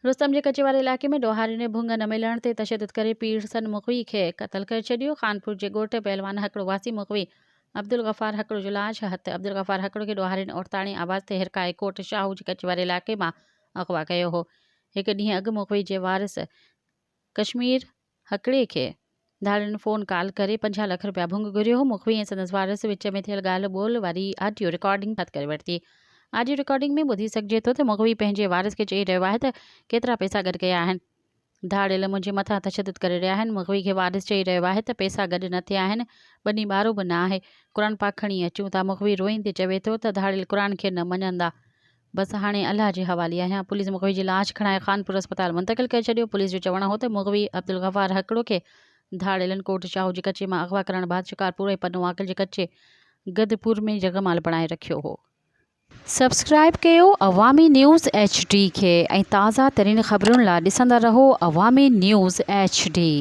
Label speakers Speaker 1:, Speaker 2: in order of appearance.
Speaker 1: رستم جي ڪچي واري علائقي ۾ ڏوهارين ڀونگ نه ملڻ تي تشدد ڪري پيرسن مغوي کي قتل ڪري ڇڏيو. خانپور جي ڳوٺ پهلوان هڪڙو واسي مغوي عبدالغفار هڪڙو جو لاش هٿ عبدالغفار هڪڙو کي ڏوهارين عورتاڻي آواز تي هرکائي ڪوٽ شاهو جي ڪچي واري علائقي مان اغوا ڪيو هو. هڪ ڏينهن اڳ مغوي جي وارث ڪشمير هڪڙي کي ڌاڙيلن فون ڪال ڪري 50 لک رپيا ڀنگ گهريو هو، مغوي ۽ سندس وارث وچ ۾ ٿيل ڳالهه ٻولهه واري آڊيو رڪارڊنگ هٿ ڪري ورتي. آڊيو رڪارڊنگ ۾ ٻڌي سگهجي ٿو ته مغوي پنهنجي وارث کي چئي رهيو آهي ته ڪيترا پئسا گڏ ڪيا آهن، ڌاڙيل منهنجي مٿان تشدد ڪري رهيا آهن، مغوي کي وارث چئي رهيو آهي ته پئسا گڏ نه ٿيا آهن، ٻني ٻارو به نه آهي، قرآن پاڪ کڻي اچون ٿا، مغوي روئيندي چوي ٿو ته ڌاڙيل قرآن کي نه مڃندا. بس هاڻي الله جي حوالي آهيان. پوليس مغوي جي لاش کڻائي خانپور اسپتال منتقل ڪري ڇڏيو. پوليس جو چوڻ هو ته مغوي عبدالغفار هڪڙو کي ڌاڙيلن ڪوٽ شاهو جي ڪچي مان اغوا ڪرڻ بعد شڪارپور ۽ پنو عاقل جي ڪچي گدپور ۾ يرغمال بڻائي رکيو هو.
Speaker 2: سبسڪرائيب ڪيو عوامي نيوز ايڇ ڊي کي ۽ تازه ترين خبرن لا ڏسندا رهو عوامي نيوز ايڇ ڊي.